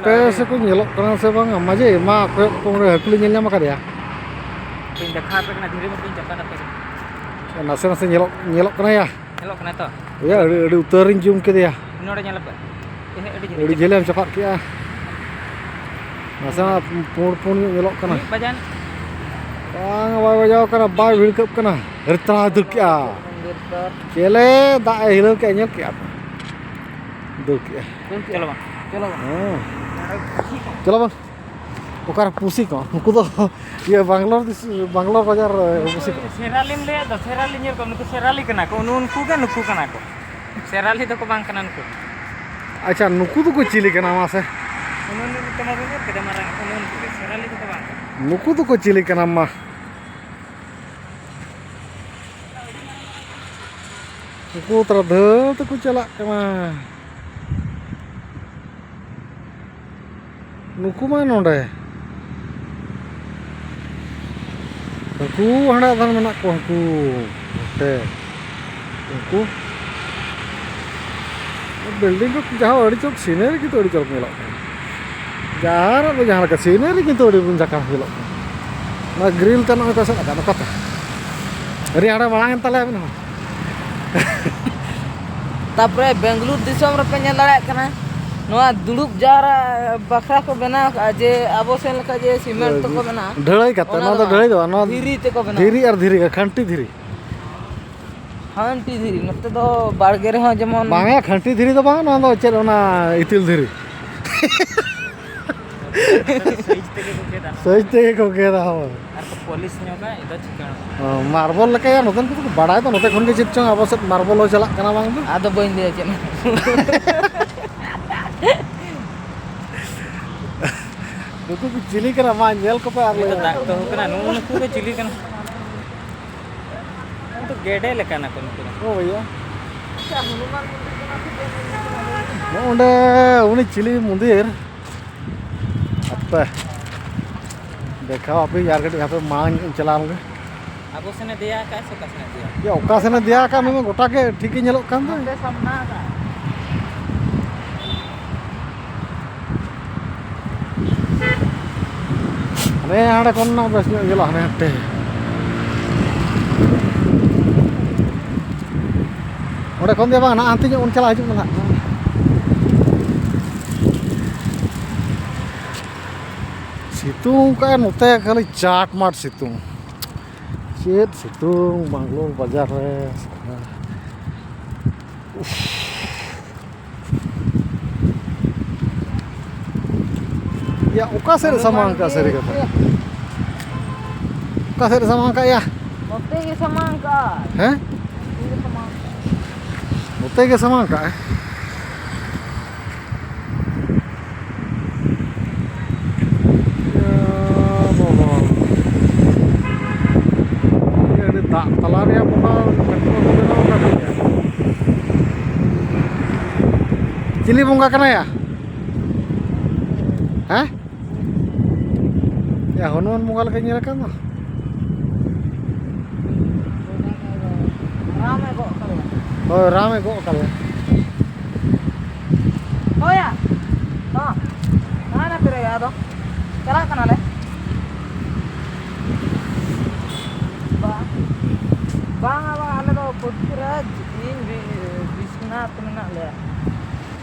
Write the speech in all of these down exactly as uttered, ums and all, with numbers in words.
ᱯᱮ ᱥᱮ ᱠᱚ ᱧᱮᱞᱚᱜ ᱠᱟᱱᱟ ᱥᱮ ᱵᱟᱝ? ᱢᱟᱡᱷᱮ ᱢᱟ ᱠᱚᱭᱚᱜ ᱠᱚᱢ ᱨᱮ ᱦᱟᱹᱠᱩ ᱞᱮ ᱧᱮᱞ ᱧᱟᱢ ᱟᱠᱟᱫᱮᱭᱟ᱾ ᱵᱟᱹᱧ ᱫᱮᱠᱷᱟᱣ ᱟᱯᱮ ᱠᱟᱱᱟ, ᱫᱷᱤᱨᱤ ᱢᱤᱫᱴᱤᱧ ᱪᱟᱯᱟᱫ ᱟᱯᱮ ᱠᱟᱱᱟ᱾ ᱱᱟᱥᱮ ᱱᱟᱥᱮ ᱧᱮᱞᱚᱜ, ᱧᱮᱞᱚᱜ ᱠᱟᱱᱟ ᱭᱟ᱾ ᱧᱮᱞᱚᱜ ᱠᱟᱱᱟ ᱛᱚ? ᱳᱭᱟ, ᱟᱹᱰᱤ, ᱟᱹᱰᱤ ᱩᱛᱟᱹᱨ ᱤᱧ ᱡᱩᱢ ᱠᱮᱫᱮᱭᱟ᱾ ᱱᱚᱰᱮ ᱧᱮᱞ ᱯᱮ᱾ ᱮᱦᱮ, ᱟᱹᱰᱤ ᱡᱷᱟᱹᱞ᱾ ᱟᱹᱰᱤ ᱡᱷᱟᱹᱞᱮᱢ ᱪᱟᱯᱟᱫ ᱠᱮᱜᱼᱟ᱾ ᱱᱟᱥᱮᱱᱟᱜ ᱯᱩᱸᱰ ᱯᱩᱸᱰ ᱧᱚᱜ ᱧᱮᱞᱚᱜ ᱠᱟᱱᱟ᱾ ᱢᱤᱫ ᱵᱟᱡᱟᱱ᱾ ᱵᱟᱝ, ᱵᱟᱭ ᱵᱟᱡᱟᱣ ᱠᱟᱱᱟ, ᱵᱟᱭ ᱵᱷᱤᱲᱠᱟᱹᱜ ᱠᱟᱱᱟ᱾ ᱨᱮᱛᱨᱟ ᱫᱟᱹᱲ ᱠᱮᱜᱼᱟ᱾ ᱪᱮᱞᱮ ᱫᱟᱜ ᱮ ᱦᱤᱞᱟᱹᱣ ᱠᱮᱜᱼᱟ, ᱧᱮᱞ ᱠᱮᱜᱼᱟ ᱯᱮ? ᱫᱟᱹᱲ ᱠᱮᱜᱼᱟ᱾ ᱪᱚᱞᱚ ᱵᱟᱝ, ᱪᱚᱞᱚ ᱵᱟᱝ᱾ ᱦᱮᱸ᱾ ᱪᱚᱞᱚ ᱵᱟᱝ᱾ ᱚᱠᱟᱨᱮ ᱯᱩᱥᱤ ᱠᱚ? ᱱᱩᱠᱩ ᱫᱚ ᱤᱭᱟᱹ ᱵᱟᱝᱞᱳᱨ ᱫᱤᱥ-, ᱵᱟᱝᱞᱳᱨ ᱵᱟᱡᱟᱨ ᱨᱮ ᱯᱩᱥᱤ ᱠᱚ᱾ ᱥᱮᱨᱟᱞᱤᱢ ᱞᱟᱹᱭᱮᱫ ᱫᱚ, ᱥᱮᱨᱟᱞᱤ ᱧᱮᱞ ᱠᱚᱢ, ᱱᱩᱠᱩ ᱥᱮᱨᱟᱞᱤ ᱠᱟᱱᱟ ᱠᱚ, ᱱᱩ-, ᱩᱱᱠᱩ ᱜᱮ ᱱᱩᱠᱩ ᱠᱟᱱᱟ ᱠᱚ᱾ ᱥᱮᱨᱟᱞᱤ ᱫᱚᱠᱚ ᱵᱟᱝ ᱠᱟᱱᱟ ᱱᱩᱠᱩ᱾ ᱟᱪᱪᱷᱟ, ᱱᱩᱠᱩ ᱫᱚᱠᱚ ᱪᱤᱞᱤ ᱠᱟᱱᱟ ᱢᱟᱥᱮ? ᱩᱱᱩ-, ᱩᱱᱩ ᱛᱮ ᱢᱟ ᱵᱚᱱ ᱧᱮᱞ ᱠᱮᱫᱟ ᱢᱟᱨᱟᱝ, ᱩᱱᱩ-, ᱩᱱᱠᱩ ᱜᱮ, ᱥᱮᱨᱟᱞᱤ ᱫᱚᱠᱚ ᱵᱟᱝ ᱠᱟᱱᱟ᱾ ᱱᱩᱠᱩ ᱫᱚᱠᱚ ᱪᱤᱞᱤ ᱠᱟᱱᱟ ᱢᱟ? ᱩᱱᱠᱩ ᱛᱟᱨᱟ ᱫᱷᱟᱹᱣ ᱛᱮᱠᱚ ᱪᱟᱞᱟᱜ ᱠᱟᱱᱟ᱾ ᱱᱩᱠᱩ ᱢᱟ ᱱᱚᱰᱮ᱾ ᱦᱟᱹᱱᱠᱩ ᱦᱟᱸᱰᱮ ᱟᱫᱷᱟᱱ ᱢᱮᱱᱟᱜ ᱠᱚᱣᱟ, ᱦᱟᱹᱱᱠᱩ ᱱᱚᱛᱮ᱾ ᱩᱱᱠᱩ building ᱠᱚ ᱡᱟᱦᱟᱸ ᱟᱹᱰᱤ ᱪᱚᱨᱚᱠ scenery, ᱠᱤᱱᱛᱩ ᱟᱹᱰᱤ ᱪᱚᱨᱚᱠ ᱧᱮᱞᱚᱜ ᱠᱟᱱᱟ᱾ ᱡᱟᱦᱟᱸ ᱨᱮ ᱡᱟᱦᱟᱸ ᱞᱮᱠᱟ scenery, ᱠᱤᱱᱛᱩ ᱟᱹᱰᱤ ᱡᱟᱠᱟᱥ ᱧᱮᱞᱚᱜ ᱠᱟᱱᱟ᱾ ᱚᱱᱟ grill ᱛᱮ ᱱᱚᱜᱼᱚᱭ ᱠᱚ ᱮᱥᱮᱫ ᱟᱠᱟᱫ, ᱚᱠᱟᱛᱮ? ᱟᱹᱰᱤ ᱦᱟᱸᱰᱮ ᱢᱟᱲᱟᱝ ᱮᱱ ᱛᱟᱞᱮᱭᱟ ᱟᱹᱵᱤᱱ ᱦᱚᱸ᱾ ᱛᱟᱯᱚᱨᱮ ᱵᱮᱝᱜᱟᱞᱩᱨ ᱫᱤᱥᱚᱢ ᱨᱮᱯᱮ ᱧᱮᱞ ᱫᱟᱲᱮᱭᱟᱜ ᱠᱟᱱᱟ, ᱱᱚᱣᱟ ᱫᱩᱲᱩᱵ ᱡᱟᱣᱨᱟ ᱵᱟᱠᱷᱨᱟ ᱠᱚ ᱵᱮᱱᱟᱣ ᱠᱟᱜᱼᱟ, ᱡᱮ ᱟᱵᱚ ᱥᱮᱱ ᱞᱮᱠᱟ ᱡᱮ cement ᱛᱮᱠᱚ ᱵᱮᱱᱟᱣᱟ, ᱰᱷᱟᱹᱞᱟᱹᱭ ᱠᱟᱛᱮ, ᱚᱱᱟ ᱱᱚᱣᱟ ᱫᱚ ᱫᱚ ᱵᱟᱝ᱾ ᱰᱷᱟᱹᱞᱟᱹᱭ ᱫᱚ ᱵᱟᱝ, ᱱᱚᱣᱟ ᱫᱷᱤᱨᱤ ᱛᱮᱠᱚ ᱵᱮᱱᱟᱣᱟ᱾ ᱫᱷᱤᱨᱤ ᱟᱨ ᱫᱷᱤᱨᱤ ᱜᱮ, ᱠᱷᱟᱱᱴᱤ ᱫᱷᱤᱨᱤ᱾ ᱠᱷᱟᱱᱴᱤ ᱫᱷᱤᱨᱤ, ᱱᱚᱛᱮ ᱫᱚ ᱵᱟᱲᱜᱮ ᱨᱮᱦᱚᱸ ᱡᱮᱢᱚᱱ ᱵᱟᱝᱟ, ᱠᱷᱟᱱᱴᱤ ᱫᱷᱤᱨᱤ ᱫᱚ ᱵᱟᱝ, ᱱᱚᱣᱟ ᱫᱚ ᱪᱮᱫ, ᱚᱱᱟ ᱤᱛᱤᱞ ᱫᱷᱤᱨᱤ᱾ ᱥᱟᱹᱭᱤᱡᱽ ᱛᱮᱜᱮ ᱠᱚ ᱜᱮᱫᱟ᱾ ᱥᱟᱹᱭᱤᱡᱽ ᱛᱮᱜᱮ ᱠᱚ ᱜᱮᱫᱟ, ᱦᱳᱭ᱾ ᱟᱨ ᱠᱚ polish ᱧᱚᱜᱟ, ᱤᱧ ᱫᱚ ᱪᱤᱠᱟᱹᱬ᱾ ᱚ, marble ᱞᱮᱠᱟ ᱭᱟ, ᱱᱚᱛᱮᱱ ᱠᱚᱫᱚ ᱠᱚ ᱵᱟᱲᱟᱭ ᱫᱚ, ᱱᱚᱛᱮ ᱠᱷᱚᱱ ᱜᱮ ᱪᱮᱫ ᱪᱚᱝ ᱟᱵᱚ ᱥᱮᱫ marble ᱦᱚᱸ ᱪᱟᱞᱟᱜ ᱠᱟᱱᱟ ᱵᱟᱝ ᱫᱚ᱾ ᱟᱫᱚ ᱵᱟᱹᱧ ᱞᱟᱹᱭᱟ ᱪᱮᱫ ᱦᱚᱸ᱾ ᱱᱩᱠᱩ ᱠᱚ ᱪᱤᱞᱤ ᱠᱟᱱᱟ ᱢᱟ ᱧᱮᱞ ᱠᱚᱯᱮ ᱟᱨ ᱱᱩᱭ ᱫᱚ ᱞᱟᱹᱭ ᱫᱟᱜ ᱢᱮ᱾ ᱛᱚ ᱠᱟᱱᱟ, ᱱᱩᱜᱼᱩ ᱱᱩᱠᱩ ᱫᱚ ᱪᱤᱞᱤ ᱠᱟᱱᱟ? ᱱᱩᱠᱩ ᱫᱚ ᱜᱮᱰᱮ ᱞᱮᱠᱟᱱᱟ ᱠᱚ ᱱᱩᱠᱩ ᱫᱚ᱾ ᱚ ᱵᱷᱟᱭᱟ᱾ ᱟᱪᱪᱷᱟ, ᱦᱚᱱᱩᱢᱟᱱ ᱢᱚᱱᱫᱤᱨ ᱠᱟᱱᱟ ᱥᱮ ᱪᱮᱫ ᱢᱚᱱᱫᱤᱨ ᱠᱟᱱᱟ? ᱱᱚᱜᱼᱚᱸᱰᱮ ᱩᱱᱤ ᱪᱤᱞᱤ ᱢᱚᱱᱫᱤᱨ? ᱦᱟᱯᱮ᱾ ᱫᱮᱠᱷᱟᱣ ᱟᱯᱮ ᱟᱨ ᱠᱟᱹᱴᱤᱡ ᱦᱟᱯᱮ ᱢᱟᱲᱟᱝ ᱧᱚᱜ ᱤᱧ ᱪᱟᱞᱟᱣ ᱞᱮᱱᱜᱮ᱾ ᱟᱵᱚ ᱥᱮᱱᱮ ᱫᱮᱭᱟ ᱟᱠᱟᱫ ᱥᱮ ᱚᱠᱟ ᱥᱮᱱᱮ ᱫᱮᱭᱟ? ᱭᱟ, ᱚᱠᱟ ᱥᱮᱱᱮ ᱫᱮᱭᱟ ᱟᱠᱟᱫ ᱢᱮ ᱜᱚᱴᱟ ᱜᱮ ᱴᱷᱤᱠ ᱜᱮ ᱧᱮᱞᱚᱜ ᱠᱟᱱ ᱫᱚ᱾ ᱱᱚᱛᱮ ᱥᱟᱢᱱᱟ ᱟᱠᱟᱫ᱾ ᱦᱮᱸ, ᱦᱟᱸᱰᱮ ᱠᱷᱚᱱ ᱱᱟᱜ ᱵᱮᱥ ᱧᱚᱜ ᱧᱮᱞᱚᱜᱼᱟ, ᱦᱟᱱᱮ ᱦᱟᱱᱛᱮ᱾ ᱚᱸᱰᱮ ᱠᱷᱚᱱ ᱫᱚ ᱵᱟᱝ, ᱱᱟᱜ ᱦᱟᱱᱛᱮ ᱧᱚᱜ ᱵᱚᱱ ᱪᱟᱞᱟᱜ ᱦᱤᱡᱩᱜ ᱢᱮ ᱱᱟᱜ᱾ ᱥᱤᱛᱩᱝ ᱠᱟᱜᱼᱟᱭ ᱱᱚᱛᱮ, ᱠᱷᱟᱹᱞᱤ ᱪᱟᱴ ᱢᱟᱴ ᱥᱤᱛᱩᱝ᱾ ᱪᱮᱫ ᱥᱤᱛᱩᱝ ᱵᱟᱝᱞᱳᱨ ᱵᱟᱡᱟᱨ ᱨᱮ᱾ ᱩᱯᱷ᱾ ᱭᱟ, ᱚᱠᱟ ᱥᱮᱫ ᱨᱮ ᱥᱟᱢᱟᱝ ᱠᱟᱜᱼᱟ, ᱥᱟᱹᱨᱤ ᱠᱟᱛᱷᱟ? ᱚᱠᱟ ᱥᱮᱫ ᱨᱮ ᱥᱟᱢᱟᱝ ᱠᱟᱜ ᱭᱟ? ᱱᱚᱛᱮ ᱜᱮ ᱥᱟᱢᱟᱝ ᱠᱟᱜᱼᱟ᱾ ᱦᱮᱸ? ᱱᱚᱛᱮ ᱜᱮ ᱥᱟᱢᱟᱝ᱾ ᱱᱚᱛᱮ ᱜᱮ ᱥᱟᱢᱟᱝ ᱠᱟᱜᱼᱟ᱾ ᱭᱟ ᱵᱟᱵᱟ᱾ ᱟᱹᱰᱤ ᱫᱟᱜ ᱛᱟᱞᱟ ᱨᱮᱭᱟᱜ ᱵᱚᱸᱜᱟ ᱢᱮᱱᱟᱜ ᱠᱚᱣᱟ᱾ ᱪᱤᱞᱤ ᱵᱚᱸᱜᱟ ᱠᱟᱱᱟᱭᱟ? ᱦᱮᱸ? ᱭᱟ, ᱦᱚᱱᱩᱢᱟᱱ ᱵᱚᱸᱜᱟ ᱞᱮᱠᱟᱧ ᱧᱮᱞ ᱟᱠᱟᱫ ᱫᱚ᱾ ᱨᱟᱢᱮ ᱜᱚᱜ ᱠᱟᱫᱮᱭᱟ᱾ ᱦᱳᱭ, ᱨᱟᱢᱮ ᱜᱚᱜ ᱠᱟᱫᱮᱭᱟ᱾ ᱦᱳᱭᱟ᱾ ᱦᱚᱸ᱾ ᱛᱟᱦᱮᱱᱟ ᱯᱮ ᱨᱮ ᱟᱫᱚ᱾ ᱪᱟᱞᱟᱜ ᱠᱟᱱᱟᱞᱮ᱾ ᱵᱟᱝ᱾ ᱵᱟᱝᱟ, ᱵᱟᱝ, ᱟᱞᱮ ᱫᱚ ᱯᱨᱚᱛᱤᱨᱟᱡᱽ ᱤᱧ ᱵᱤ-, ᱵᱤᱥᱱᱟᱛᱷ ᱢᱮᱱᱟᱜ ᱞᱮᱭᱟ᱾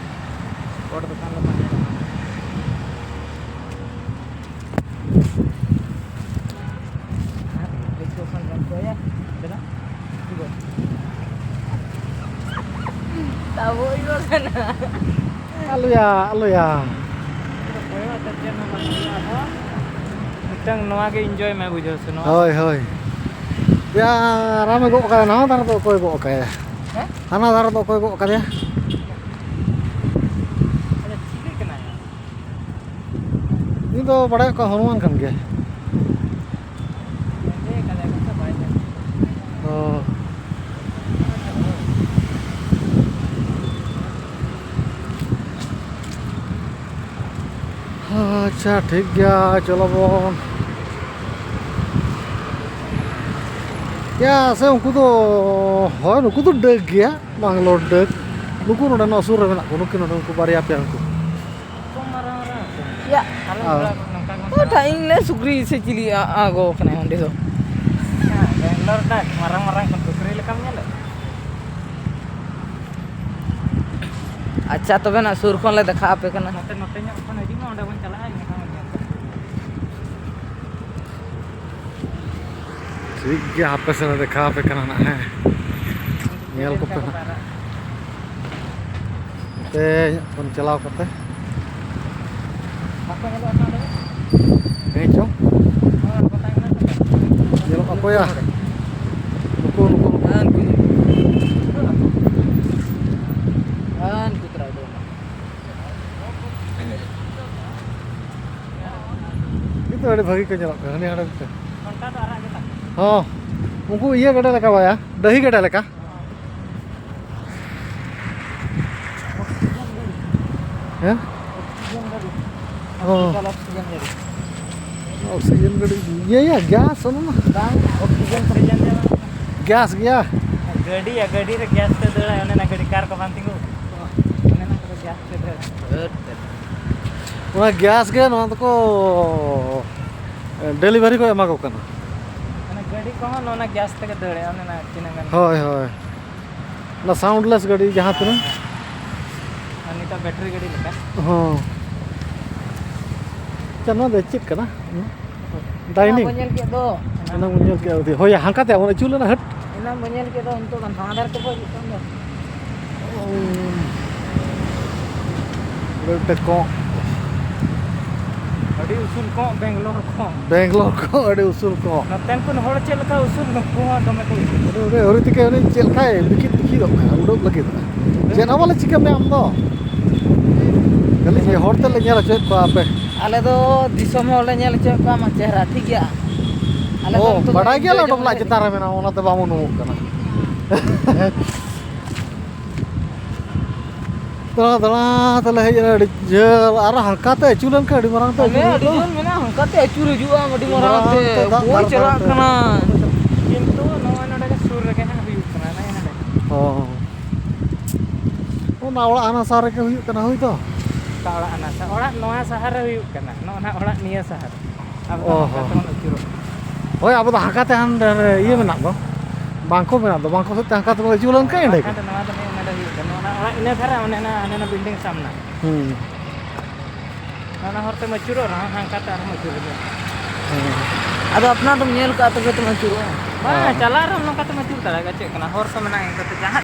ᱦᱚᱲ ᱫᱚᱠᱟᱱ ᱨᱮ ᱛᱟᱦᱮᱸ ᱠᱟᱱᱟ᱾ ᱟᱨ ᱵᱷᱟᱹᱭ ᱠᱚ ᱠᱷᱟᱱ ᱵᱟᱝ ᱠᱚ ᱤᱭᱟᱹ, ᱫᱮᱞᱟ, ᱤᱫᱤ ᱜᱚᱫ᱾ ᱛᱟᱵᱚ ᱤᱭᱟᱹ ᱠᱟᱱᱟ᱾ ᱟᱞᱚᱭᱟ, ᱟᱞᱚᱭᱟ᱾ ᱠᱚᱭᱚᱜ ᱟᱛᱮ ᱪᱮᱫ ᱦᱚᱸ ᱵᱟᱝ ᱦᱩᱭᱩᱜᱼᱟ ᱟᱵᱚ᱾ ᱢᱤᱫᱴᱟᱝ ᱱᱚᱣᱟ ᱜᱮ enjoy ᱢᱮ, ᱵᱩᱡᱷᱟᱹᱣ ᱥᱮ, ᱱᱚᱣᱟ᱾ ᱦᱳᱭ, ᱦᱳᱭ᱾ ᱭᱟ, ᱨᱟᱢᱮ ᱜᱚᱜ ᱠᱟᱫᱟ, ᱱᱟᱣᱟ ᱫᱷᱟᱨᱮ ᱫᱚ ᱚᱠᱚᱭ ᱜᱚᱜ ᱠᱟᱭᱟ? ᱦᱮᱸ? ᱦᱟᱱᱟ ᱫᱷᱟᱨᱮ ᱫᱚ ᱚᱠᱚᱭ ᱜᱚᱜ ᱠᱟᱫᱮᱭᱟ? ᱟᱪᱪᱷᱟ, ᱪᱤᱞᱤ ᱠᱟᱱᱟᱭ? ᱩᱱᱤ ᱫᱚ ᱵᱟᱲᱟᱭᱚᱜ ᱠᱟᱱ ᱦᱚᱱᱩᱢᱟᱱ ᱠᱟᱱ ᱜᱮᱭᱟᱭ᱾ ᱦᱮᱸᱫᱮ ᱠᱟᱫᱟᱭ ᱠᱚ ᱥᱮ ᱵᱟᱭ ᱧᱮᱞ ᱚ᱾ ᱟᱪᱪᱷᱟ, ᱴᱷᱤᱠ ᱜᱮᱭᱟ, ᱪᱚᱞᱚ ᱵᱚᱱ᱾ ᱭᱟ, ᱥᱮ ᱩᱱᱠᱩ ᱫᱚ, ᱦᱳᱭ, ᱱᱩᱠᱩ ᱫᱚ ᱰᱟᱹᱠ ᱜᱮᱭᱟ, ᱵᱟᱝᱞᱳᱨ ᱰᱟᱹᱠ᱾ ᱱᱩᱠᱩ ᱱᱚᱰᱮ ᱱᱚᱣᱟ ᱥᱩᱨ ᱨᱮ ᱢᱮᱱᱟᱜ ᱠᱚᱣᱟ, ᱱᱩᱠᱩ ᱱᱚᱰᱮ, ᱩᱱᱠᱩ ᱵᱟᱨᱭᱟ ᱯᱮᱭᱟ ᱱᱩᱠᱩ᱾ ᱠᱚ ᱢᱟᱨᱟᱝ ᱢᱟᱨᱟᱝ ᱭᱟ᱾ ᱟᱞᱮ ᱦᱳᱭ᱾ ᱱᱚᱝᱠᱟ ᱜᱮᱵᱚᱱ ᱚᱠᱟᱴᱟᱜ ᱤᱧ ᱞᱟᱹᱭ ᱥᱩᱠᱨᱤ ᱥᱮ ᱪᱤᱞᱤ ᱟ-, ᱟᱬᱜᱚ ᱠᱟᱱᱟᱭ ᱚᱸᱰᱮ ᱫᱚ? ᱦᱮᱸ, ᱵᱮᱝᱜᱟᱞᱳᱨ ᱨᱮ ᱢᱟᱨᱟᱝ ᱢᱟᱨᱟᱝ ᱠᱷᱚᱱ ᱥᱩᱠᱨᱤ ᱞᱮᱠᱟᱢ ᱧᱮᱞᱮᱫ? ᱟᱪᱪᱷᱟ, ᱛᱚᱵᱮ ᱱᱟᱜ ᱥᱩᱨ ᱠᱷᱚᱱ ᱞᱮ ᱫᱮᱠᱷᱟᱣ ᱟᱯᱮ ᱠᱟᱱᱟ᱾ ᱱᱚᱛᱮ, ᱱᱚᱛᱮ ᱧᱚᱜ ᱠᱷᱚᱱ ᱦᱤᱡᱩᱜ ᱢᱮ, ᱚᱸᱰᱮ ᱵᱚᱱ ᱪᱟᱞᱟᱜᱼᱟ, ᱤᱱᱟᱹ ᱠᱷᱟᱱ ᱵᱚᱱ ᱧᱮᱞ ᱠᱚᱣᱟ᱾ ᱴᱷᱤᱠ ᱜᱮᱭᱟ, ᱦᱟᱯᱮ ᱥᱮ ᱞᱮ ᱫᱮᱠᱷᱟᱣ ᱟᱯᱮ ᱠᱟᱱᱟ ᱱᱟᱜ, ᱦᱮᱸ᱾ ᱧᱮᱞ ᱠᱚᱯᱮ ᱦᱟᱸᱜ᱾ ᱱᱚᱛᱮ ᱧᱚᱜ ᱠᱷᱚᱱ ᱪᱟᱞᱟᱣ ᱠᱟᱛᱮ᱾ ᱵᱟᱠᱚ ᱧᱮᱞᱚᱜ ᱠᱟᱱᱟ ᱚᱸᱰᱮ ᱫᱚ? ᱦᱮᱸ ᱪᱚᱝ᱾ ᱦᱚᱸ, ᱜᱚᱴᱟ ᱜᱮ ᱢᱮᱱᱟᱜ ᱠᱚᱣᱟ᱾ ᱧᱮᱞᱚᱜ ᱟᱠᱚᱭᱟ᱾ ᱱᱩᱠᱩ, ᱱᱩᱠᱩ, ᱱᱩᱠᱩ᱾ ᱦᱮᱸ, ᱩᱱᱠᱩ ᱧᱮᱞ᱾ ᱦᱮᱸ, ᱩᱱᱠᱩ ᱛᱚᱨᱟ ᱩᱰᱩᱠ ᱮᱱᱟ᱾ ᱠᱤᱱᱛᱩ ᱟᱹᱰᱤ ᱵᱷᱟᱹᱜᱤ ᱠᱚ ᱧᱮᱞᱚᱜ ᱠᱟᱱᱟ, ᱦᱟᱹᱱᱤ ᱦᱟᱸᱰᱮ ᱢᱤᱫᱴᱮᱱ᱾ ᱚᱱᱠᱟ ᱫᱚ ᱟᱨᱟᱜ ᱜᱮ ᱛᱟᱠᱚ᱾ ᱦᱚᱸ, ᱩᱱᱠᱩ ᱤᱭᱟᱹ ᱜᱮᱰᱮ ᱞᱮᱠᱟ ᱵᱟᱭᱟ, ᱰᱟᱹᱦᱤ ᱜᱮᱰᱮ ᱞᱮᱠᱟ᱾ ᱦᱮᱸ? ᱚᱠᱥᱤᱡᱮᱱ ᱜᱟᱹᱰᱤ᱾ ᱚ᱾ ᱦᱚᱥᱯᱤᱴᱟᱞ ᱚᱠᱥᱤᱡᱮᱱ ᱜᱟᱹᱰᱤ᱾ ᱚᱠᱥᱤᱡᱮᱱ ᱜᱟᱹᱰᱤ ᱤᱭᱟᱹᱭᱟ, ᱜᱮᱥ ᱚᱱᱟ ᱢᱟ᱾ ᱵᱟᱝ, ᱚᱠᱥᱤᱡᱮᱱ ᱠᱚ ᱜᱮᱥ ᱜᱮᱭᱟ᱾ ᱜᱟᱹᱰᱤᱭᱟ, ᱜᱟᱹᱰᱤ ᱨᱮ ᱜᱮᱥ ᱛᱮ ᱫᱟᱹᱲᱟ, ᱚᱱᱮ ᱚᱱᱟ ᱜᱟᱹᱰᱤ ᱠᱟᱨ ᱠᱚ ᱵᱟᱝ ᱛᱤᱸᱜᱩ? ᱚᱱᱮ ᱚᱱᱟ ᱠᱚᱫᱚ ᱜᱮᱥ ᱛᱮ ᱫᱟᱹᱲᱟ᱾ ᱚᱱᱟ ᱜᱮᱥ ᱜᱮ ᱱᱚᱣᱟ ᱫᱚᱠᱚ ᱰᱮᱞᱤᱵᱷᱟᱨᱤ ᱠᱚ ᱮᱢᱟ ᱠᱚ ᱠᱟᱱᱟ᱾ ᱚᱱᱟ ᱜᱟᱹᱰᱤ ᱠᱚᱦᱚᱸ ᱱᱚᱣᱟ ᱜᱮᱥ ᱛᱮᱜᱮ ᱫᱟᱹᱲᱟ, ᱚᱱᱮ ᱚᱱᱟ ᱛᱤᱱᱟᱹᱜ ᱜᱟᱱ᱾ ᱦᱳᱭ, ᱦᱳᱭ᱾ ᱚᱱᱟ soundless ᱜᱟᱹᱰᱤ ᱡᱟᱦᱟᱸ ᱛᱤᱱᱟᱹᱜ᱾ ᱟᱨ ᱱᱤᱛᱚᱜ ᱵᱮᱴᱨᱤ ᱜᱟᱹᱰᱤ ᱞᱮᱠᱟ᱾ ᱦᱚᱸ᱾ ᱟᱪᱪᱷᱟ, ᱱᱚᱣᱟ ᱫᱚ ᱪᱮᱫ ᱠᱟᱱᱟ? ᱰᱟᱭᱱᱤᱝ? ᱚᱱᱟ ᱵᱚᱱ ᱧᱮᱞ ᱠᱮᱫ ᱫᱚ᱾ ᱚᱱᱟ ᱵᱚᱱ ᱧᱮᱞ ᱠᱮᱫ ᱫᱚ᱾ ᱦᱳᱭ, ᱦᱟᱱᱠᱟ ᱛᱮ ᱟᱵᱚ ᱟᱹᱪᱩᱨ ᱞᱮᱱᱟ, ᱦᱟᱹᱴ᱾ ᱮᱱᱟᱝ ᱵᱚᱱ ᱧᱮᱞ ᱠᱮᱫ ᱫᱚ, ᱱᱤᱛᱚᱜ ᱫᱚ ᱱᱟᱣᱟ ᱫᱷᱟᱨᱮ ᱛᱮᱠᱚ ᱦᱤᱡᱩᱜ ᱠᱟᱱ ᱫᱚ᱾ ᱚᱸᱰᱮ ᱢᱤᱫᱴᱮᱡ ᱠᱚᱸᱜ᱾ ᱟᱹᱰᱤ ᱩᱥᱩᱞ ᱠᱚᱸᱜ, ᱵᱮᱝᱜᱟᱞᱳᱨ ᱠᱚᱸᱜ᱾ ᱵᱮᱝᱜᱟᱞᱳᱨ ᱠᱚᱸᱜ, ᱟᱹᱰᱤ ᱩᱥᱩᱞ ᱠᱚᱸᱜ᱾ ᱱᱚᱛᱮᱱ ᱠᱚ ᱦᱚᱲ ᱪᱮᱫ ᱞᱮᱠᱟ ᱩᱥᱩᱞ, ᱱᱩᱠᱩ ᱦᱚᱸ ᱫᱚᱢᱮ ᱠᱚ ᱩᱥᱩᱞ᱾ ᱟᱹᱰᱤ, ᱟᱹᱰᱤ ᱟᱹᱣᱨᱤ ᱛᱮᱜᱮ ᱩᱱᱤ ᱪᱮᱫ ᱞᱮᱠᱟᱭ ᱵᱤᱠᱤᱛ ᱵᱤᱠᱤᱛᱚᱜ ᱠᱟᱱᱟ, ᱩᱰᱟᱹᱜ ᱞᱟᱹᱜᱤᱫ᱾ ᱪᱮᱫ ᱦᱚᱸ ᱵᱟᱞᱮ ᱪᱤᱠᱟᱹ ᱢᱮᱭᱟ ᱟᱢ ᱫᱚ᱾ ᱠᱷᱟᱹᱞᱤ ᱦᱚᱲ ᱛᱮᱫ ᱞᱮ ᱧᱮᱞ ᱦᱚᱪᱚᱭᱮᱫ ᱠᱚᱣᱟ ᱟᱯᱮ᱾ ᱟᱞᱮ ᱫᱚ ᱫᱤᱥᱚᱢ ᱦᱚᱲ ᱞᱮ ᱧᱮᱞ ᱦᱚᱪᱚᱭᱮᱫ ᱠᱚᱣᱟ ᱟᱢᱟᱜ ᱪᱮᱦᱨᱟ, ᱴᱷᱤᱠ ᱜᱮᱭᱟ? ᱟᱞᱮ ᱫᱚ ᱚ, ᱱᱤᱛᱚᱜ ᱫᱚ ᱵᱟᱰᱟᱭ ᱜᱮᱭᱟᱞᱮ enjoy ᱚᱰᱚᱠ ᱡᱚᱝ ᱞᱟᱡ ᱞᱮ ᱪᱮᱛᱟᱱ ᱨᱮ ᱢᱮᱱᱟᱜᱼᱟ, ᱚᱱᱟᱛᱮ ᱵᱟᱢ ᱩᱱᱩᱢᱚᱜ ᱠᱟᱱᱟ᱾ ᱫᱟᱬᱟ ᱫᱟᱬᱟ ᱛᱮᱞᱮ ᱦᱮᱡ ᱮᱱᱟ ᱟᱹᱰᱤ ᱡᱷᱟᱹᱞ, ᱟᱨ ᱦᱟᱱᱠᱟ ᱛᱮ ᱟᱹᱪᱩᱨ ᱞᱮᱱᱠᱷᱟᱱ ᱟᱹᱰᱤ ᱢᱟᱨᱟᱝ ᱛᱮ ᱦᱟᱱᱮ ᱟᱹᱪᱩᱨ ᱟᱹᱰᱤ ᱦᱩᱭᱩᱜᱼᱟ᱾ ᱡᱷᱟᱹᱞ ᱢᱮᱱᱟᱜᱼᱟ, ᱦᱟᱱᱠᱟ ᱛᱮ ᱟᱹᱪᱩᱨ ᱦᱤᱡᱩᱜᱼᱟ, ᱟᱹᱰᱤ ᱢᱟᱨᱟᱝ ᱢᱟᱨᱟᱝ ᱛᱮ᱾ ᱛᱮ ᱫᱟᱜ ᱚᱠᱚᱭ ᱫᱷᱟᱨᱮ ᱫᱷᱟᱨᱮ ᱪᱟᱞᱟᱜ ᱛᱮ᱾ ᱠᱟᱱᱟ? ᱠᱤᱱᱛᱩ ᱱᱚᱜᱼᱚᱭ ᱱᱚᱰᱮ ᱜᱮ ᱥᱩᱨ ᱨᱮᱜᱮ ᱦᱟᱸᱜ ᱦᱩᱭᱩᱜ ᱠᱟᱱᱟ, ᱱᱚᱜᱼᱚᱭ ᱱᱚᱰᱮ᱾ ᱦᱚᱸ᱾ ᱚᱱᱟ ᱚᱲᱟᱜ ᱦᱟᱱᱟ ᱥᱟᱨ ᱨᱮᱜᱮ ᱦᱩᱭᱩᱜ ᱠᱟᱱᱟ ᱦᱩᱭ ᱫᱚ᱾ ᱚᱲᱟᱜ ᱦᱟᱱᱟ ᱥᱟ-, ᱚᱲᱟᱜ ᱱᱚᱣᱟ ᱥᱟᱦᱟᱨ ᱨᱮ ᱦᱩᱭᱩᱜ ᱠᱟᱱᱟ, ᱱᱚᱜᱼᱚ ᱱᱟ ᱚᱲᱟᱜ ᱱᱤᱭᱟᱹ ᱥᱟᱦᱟᱨ᱾ ᱟᱵᱚ ᱫᱚ ᱚ ᱱᱚᱝᱠᱟ ᱦᱚᱸ᱾ ᱛᱮᱵᱚᱱ ᱟᱹᱪᱩᱨᱚᱜ ᱠᱟᱱᱟ᱾ ᱦᱳᱭ, ᱟᱵᱚ ᱫᱚ ᱦᱟᱱᱠᱟ ᱛᱮ ᱦᱟᱱ-, ᱤᱭᱟᱹ ᱢᱮᱱᱟᱜ ᱫᱚ, ᱵᱟᱝᱠᱚ ᱢᱮᱱᱟᱜ ᱫᱚ, ᱵᱟᱝᱠᱚ ᱥᱮᱫ ᱛᱮ ᱦᱟᱱᱠᱟ ᱛᱮᱵᱚᱱ ᱟᱹᱪᱩᱨ ᱞᱮᱱᱠᱷᱟᱱ ᱮᱸᱰᱮ ᱜᱮ᱾ ᱵᱟᱝᱠᱷᱟᱱ ᱫᱚ ᱱᱚᱣᱟ ᱫᱚ ᱱᱚᱰᱮ ᱦᱩᱭᱩᱜ ᱠᱟᱱᱟ, ᱱᱚᱣᱟ ᱚᱲᱟᱜ ᱤᱱᱟᱹ ᱫᱷᱟᱨᱮ, ᱚᱱᱮ ᱱᱟ, ᱦᱟᱱᱮ ᱱᱟ building ᱥᱟᱢᱱᱟ᱾ ᱦᱩᱸ᱾ ᱚᱱᱟ ᱦᱚᱨ ᱛᱮᱢ ᱟᱹᱪᱩᱨᱚᱜ ᱨᱮᱦᱚᱸ ᱦᱟᱱᱠᱟ ᱛᱮ ᱟᱨᱦᱚᱸ ᱟᱹᱪᱩᱨ ᱦᱩᱭᱩᱜᱼᱟ᱾ ᱦᱩᱸ᱾ ᱟᱫᱚ ᱟᱯᱱᱟᱨ ᱫᱚᱢ ᱧᱮᱞ ᱠᱟᱜᱼᱟ ᱛᱚᱵᱮ ᱛᱚᱢ ᱟᱹᱪᱩᱨᱚᱜᱼᱟ᱾ ᱵᱟᱝ, ᱦᱮᱸ᱾ ᱪᱟᱞᱟᱜ ᱨᱮᱦᱚᱸ ᱱᱚᱝᱠᱟ ᱛᱮᱢ ᱟᱹᱪᱩᱨ ᱫᱟᱲᱮᱭᱟᱜᱼᱟ, ᱪᱮᱫ ᱠᱟᱱᱟ, ᱦᱚᱨ ᱠᱚ ᱢᱮᱱᱟᱜᱼᱟ ᱤᱱᱠᱟᱹ ᱛᱮ ᱡᱟᱦᱟᱸ